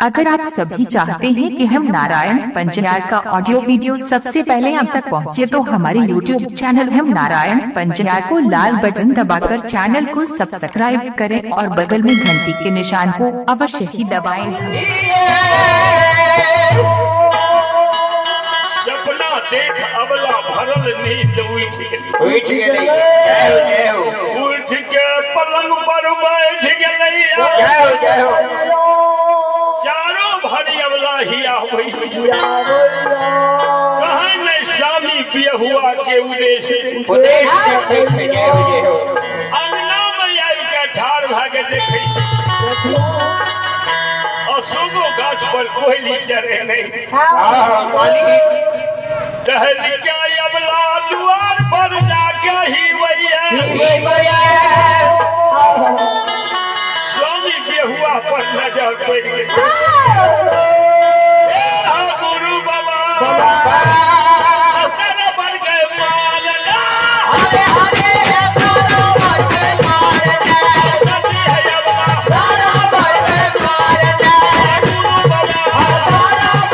अगर आप सभी चाहते हैं कि हम नारायण पंचयार का ऑडियो वीडियो सबसे पहले आप तक पहुंचे तो हमारे YouTube channel हम नारायण पंचयार को लाल बटन दबाकर चैनल को सब्सक्राइब करें और बगल में घंटी के निशान को अवश्य ही दबाएं। सपना देख अबला भरल नींद उठ गेली, उठ गेली, जय हो जय हो। उठ के पलंग पर बैठ गेलै, जय हो जय हो। चारों भरी अबला ही आबै कहे नहीं स्वामी बिहुआ के उद्देश्य उद्देश्य देखै छै, जय हो जय हो। अंगना में आबि के ठाढ़ भए के देखै अशोको गाछ पर कोयली चढ़े नहीं। टहल के अबला दुआर पर जाके ही वैया स्वामी बेहुआ पर नजर पड़ गई। गुरु बाबा तेरे बन गए मालना, हरे हरे तारा बन गए मालना, तारा बन गए मालना, गुरु बाबा तारा बन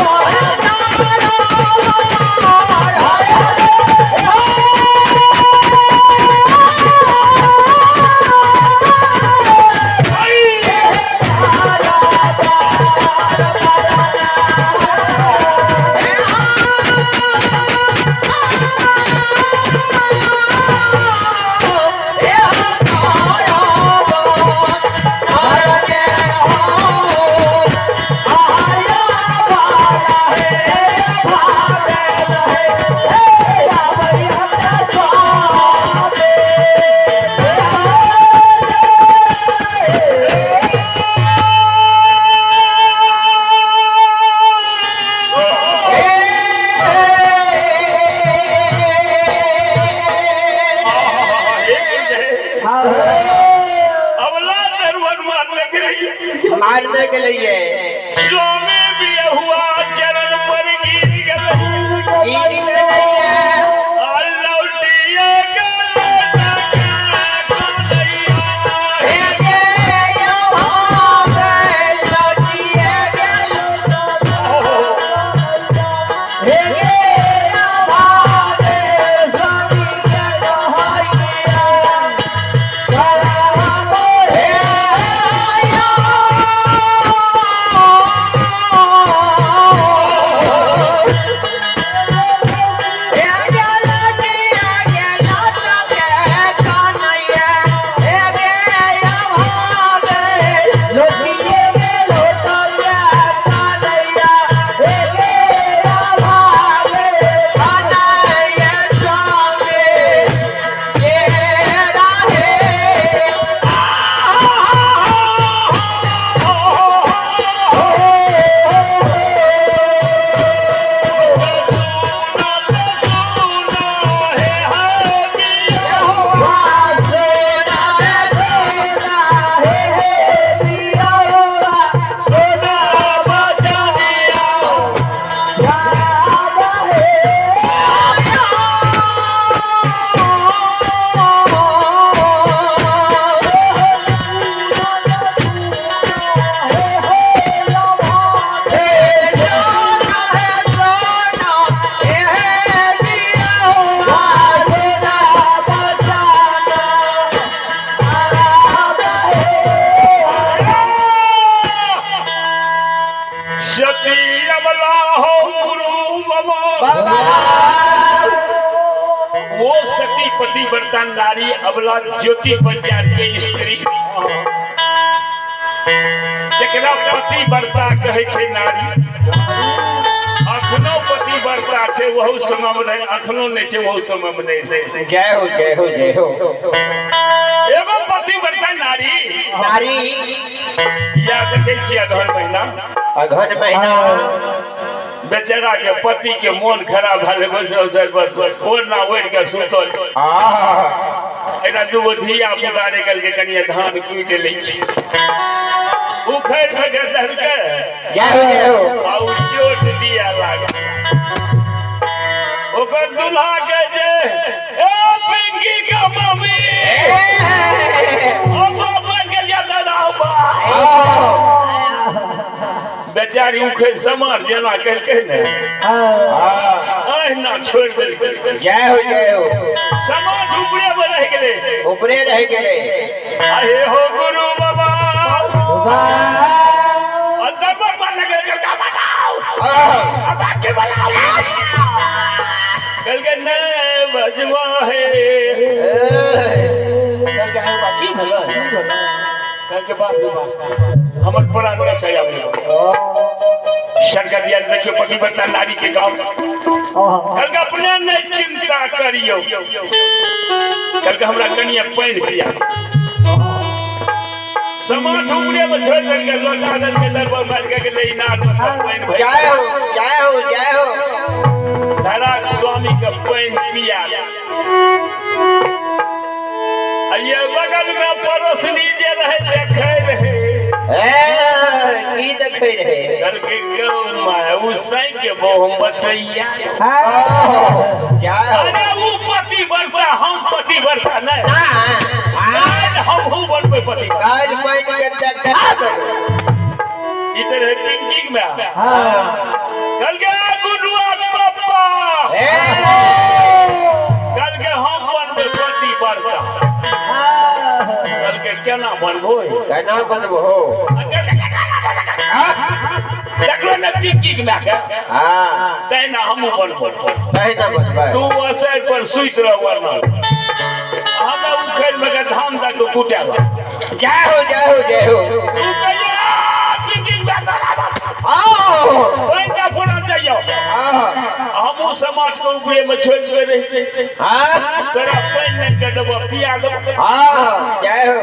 मारने के लिए स्वामी बिहुआ चरण पर गिर गेलै, गिर गेलै। लौटिए गेलै हे गे यो भागे लौटिए गेलै, हे गे यो भागे स्वामी के कहैया सलाम हे। सती अबला हो गुरु बाबा, वो सती पतिव्रता नारी अबला ज्योति पंचार के स्त्री जकरा पतिव्रता कहै छै नारी। अखनो पतिव्रता छै वहु समय में नहीं, अखनो नहीं छै वहु समय में नहीं। जय हो जय हो जय हो। एगो पतिव्रता नारी नारी या देखै छियै अगहन महीना, अगहन महीना बेचारा के पति के मोन खराब भए गेल, बस ओढ़ना ओढ़ि के सुतल। एकरा दूगो धिया पुता निकल के कनिए धान कूटि लै छै, उखड़ि के देलकै जय हो जय हो। आ उ चोट दिया लागल ओकर दुल्हा के जे ए पिंकी के मम्मी ओ बाबा के दादा बा। बेचारी उखड़ समार जेना कहलकै ने अहिना छोड़ि देलकै। जय हो जय हो। समाज ऊपरे में रहि गेलै। ऊपरे रहि गेलै। अहे हो गुरु बाबा अंदर पर मन लगे का बनाओ अब के बनाओ कहलकै नहीं बजवा है। कहलकै हे बा की भेलै? कहलकै बाप रे बाप हमर प्राण बचाया सरकार दिया। देखियो पतिव्रता नारी के गाँव। कहलकै अपने नहीं चिंता करियो। कहलकै हमरा कनिए पानि पिया। समाज ऊपरे में छोड़ देलकै लोटा देलकै दरबार मारि के गेलै इनार में सब पानि भरि। जय हो जय हो जय हो। धराक स्वामी के पानि पिया। ये बगल में पड़ोसनी जे रहे देखे रहे। की देखे रहे? कहलकै गौ my उ साई के बहु हम बटैया। जय हो। अरे उ पति बरता हम पति बरता नहीं। हम बनबै पति। काल पानि के देखा देबै। ई तऽ रहै पिंकिंग में। कहलकै गुडुआ पप्पा। कहलकै हम बनबै पति बरता। कहलकै केना बनबो? केना बनबो? देखलो ने पिंकिंग में के तहिना हमहूँ बनबो। तहिना बनबै। तू असर पर सुति रह वरना हमरा उखड़ि में के धान दऽ के कुटाब। जय हो जय हो जय हो। तू कहिया पिंकिंग में पानि के फोड़ल जइयो। हमहूँ समाज के ऊपरे में छोड़ि के रहिते तोरा पानि आनि के देबो पिया देबो। जय हो।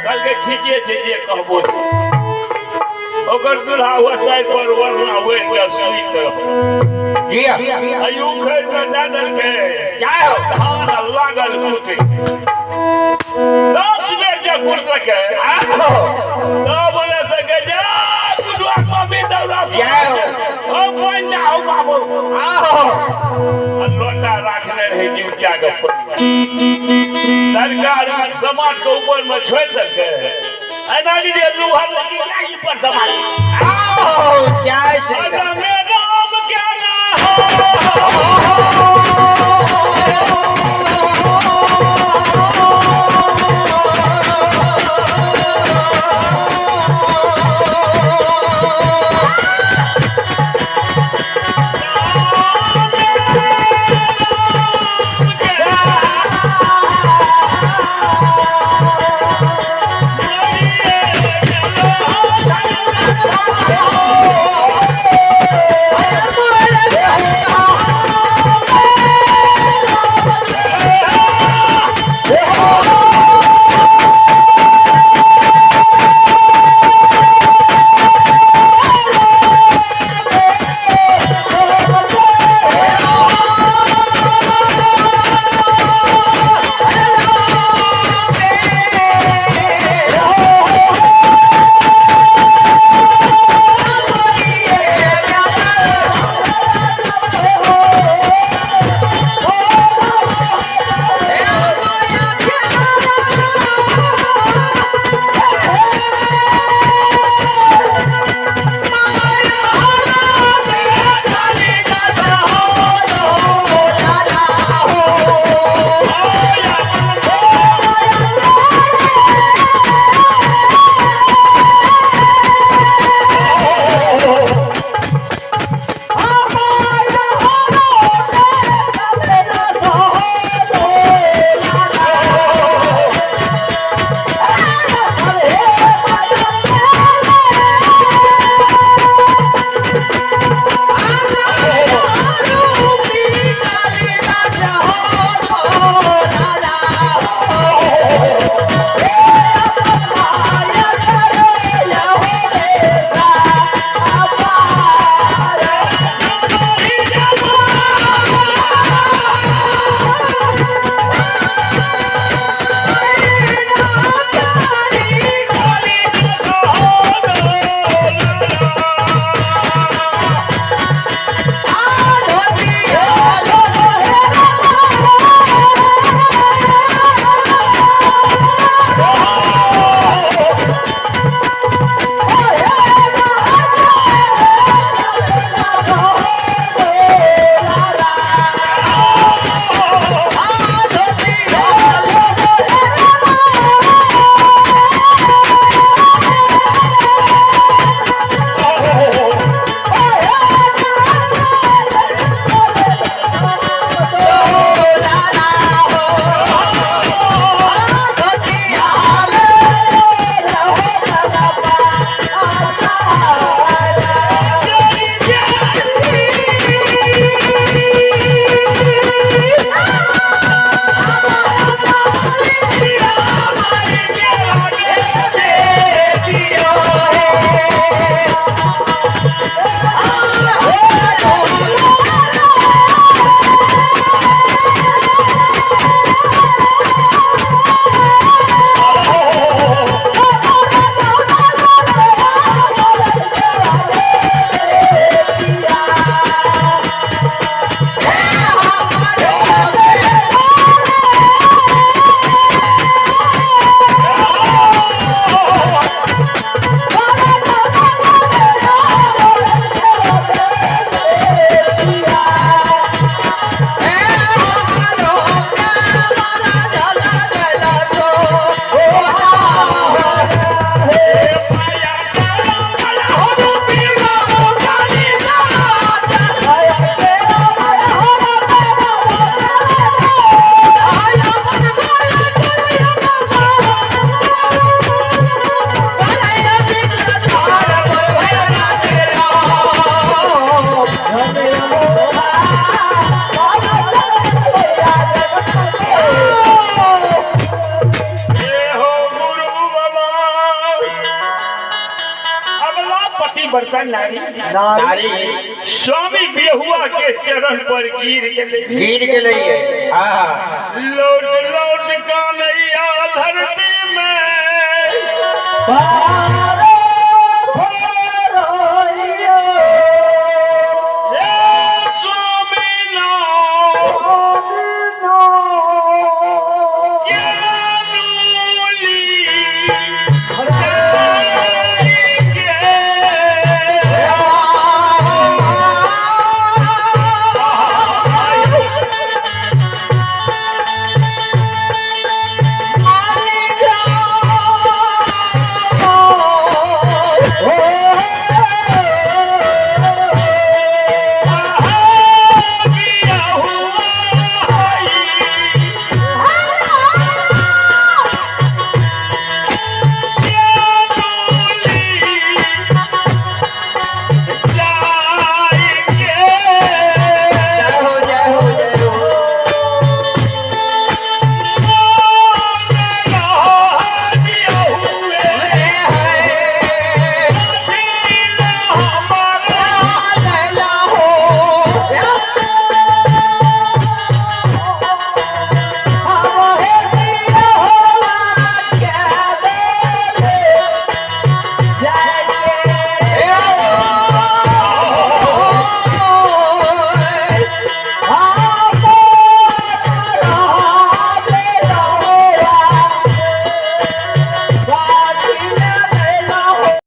कहलकै ठीके छै जे कहबो से। ओकर दूल्हा वसाइ पर वरना ओढ़ि के सुति रहल। जी आ उखड़ि मे दए देलकै जय हो। धान लागल कुटै। 10 बेर जे कुटलकै तब बोले सके जा गुडुआ मम्मी दौड़ा जय हो। ओ पानि दे आउ बाबू। आ लोटा राखने रहे जुटिया के पानि। सरकार समाज के ऊपर में छोड़ि देलकै। एना कि जे लोहा लगी पर समाज। जय श्री राम। राम के ना हो। एकटा नारी नारी स्वामी बेहुआ के चरण पर गिर गेलै। गिर गेलै। हाँ। लौट लौट कानैया धरती में।